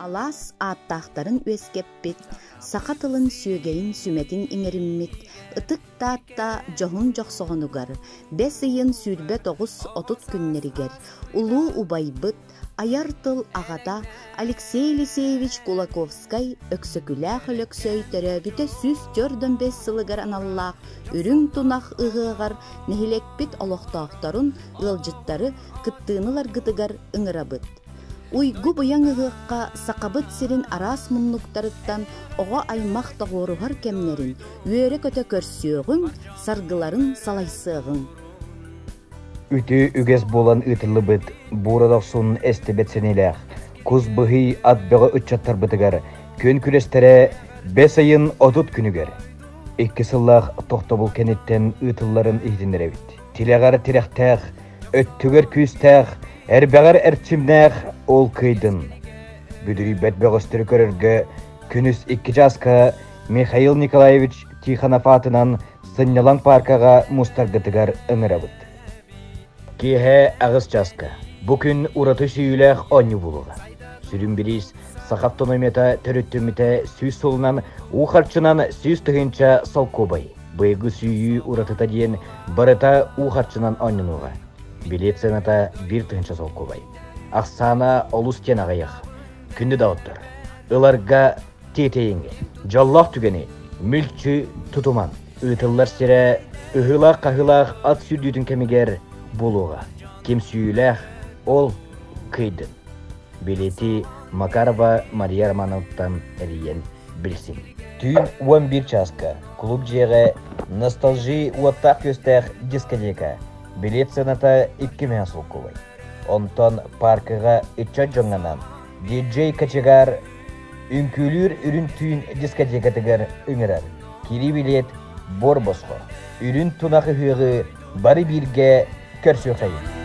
Алаас ааттаахтарын үөскэппит, саха тылын сүөгэйин сүмэтин иҥэриммит Ытык Таатта дьоһун дьохсоҕонугар бэс ыйын 29-30 күннэригэр улуу убайбыт, айар тыл аҕата Алексей Елисеевич Кулаковскай Өксөкүлээх Өлөксөй төрөөбүтэ 145 сылыгар аналлаах Үрүҥ тунах ыһыаҕар нэһилиэкпит олохтоохторун, ыалдьыттары кыттыыны ыларгытыгар ыҥырабыт. Уйгу-быйаҥ ыһыахха Сахабыт сирин араас муннуктарыттан оҕо аймах тоҕуоруһар кэмнэрин үөрэ-көтө көрсүөҕүҥ, саргыларын салайсыаҕыҥ. Үтүө үгэс буолан ыытыллыбыт Буура Дохсун эстибэт сэниэлээх, кус быһый ат бөҕө ыччаттарбытыгар күөн күрэстэрэ бэс ыйын 30 күнүгэр икки сыллаах тохтобул кэнниттэн ыытылларын иһитиннэрэбит. Тилэҕэр тирэхтээх, өттүгэр күүстээх, эрбэҕэр эрчимнээх ол кыайдын. Бүдүрүйбэт бөҕөстөрү көрөргө күнүс икки чааска Михаил Николаевич Тихонов аатынан сынньалаҥ пааркаҕа мустаргытыгар ыҥырабыт. Киэһэ аҕыс чааска бу күн ураты сүүйүүлээх оонньуу буолуоҕа. Сүрүн бириис Саха автономията төрүттэммитэ 100 сылынан уу харчынан 100 тыһыынча солкуобай. Быйылгы сүүйүү уратыта диэн барыта уу харчынан оонньонуоҕа. Билет сыаната 1 тыһыынча солкуобай. Ахсаана олус диэн аҕыйах. Күндү доҕоттор, ыларга тиэтэйиҥ. Дьоллоох түгэни мүлчү тутуман. Ыытыллар сирэ ыһыылаах-хаһыылаах ат сүүрдүүтүн кэмигэр буолуоҕа. Ким сүүйүүлээх, ол кыайдын. Билети Макарова Мария Романовтан эрийэн билсин. Түүн 11 чааска клуб дьиэҕэ «Ностальжи» уоттаах-күөстээх дискотека. Билет сыаната 2 мөһө солкуобай. Онтон паркаҕа ыччат дьоҥҥо диджей кочегар үҥкүүлүүр үрүн түүн дискотекатыгар ыҥырар. Киирии билиэт буор босхо. Үрүн тунах ыһыаҕы бары бииргэ көрсүөххэйиҥ.